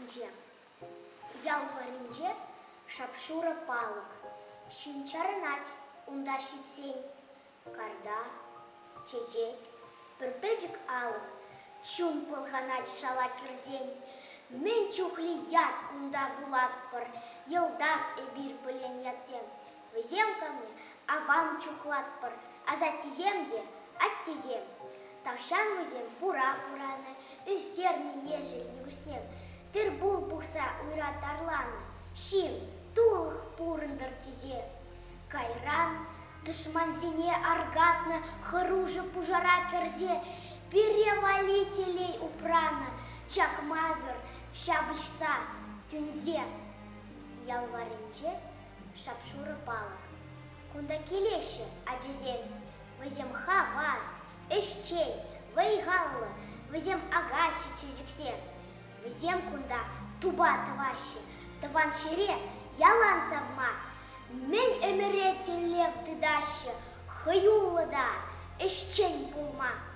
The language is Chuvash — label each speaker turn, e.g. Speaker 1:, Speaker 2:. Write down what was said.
Speaker 1: тӗнче. Ял варринче шап-шурӑ палӑк. Ҫын чарӑнать унта ҫитсен. Карта, чечек, пӗр пӗчӗк алӑк. Чун пӑлханать шала кӗрсен. Мӗн чухлӗ ят унта вулатпӑр, йӑлтах эпир пӗлен ятсем. Вӗсем камне аван чухлатпӑр, асаттесем те аттесем. Тахҫан вӗсем пура пуранӑ, ӳстернӗ ешӗл йывӑҫсем, тыр-пул пухса уйра тарланӑ, ҫын тулӑх пурӑнтӑр тесе. Кайран тӑшмансене аркатнӑ хӑрушӑ пушара кӗрсе пире валли телей упранӑ, чакмасӑр ҫапӑҫса, тӳнсе. Ял варринче шап-шурӑ палӑк. Кунта килеҫҫӗ ачасем. Вӗсем хавас, ӗҫчен, вӑй-халлӑ, вӗсем акаҫҫӗ чечексем. Вӗсем кунта тупа тӑваҫҫӗ, тӑван ҫӗре ялан савма. Мӗн ӗмӗре тӗллев тытаҫҫӗ хӑюллӑ та ӗҫчен пулма.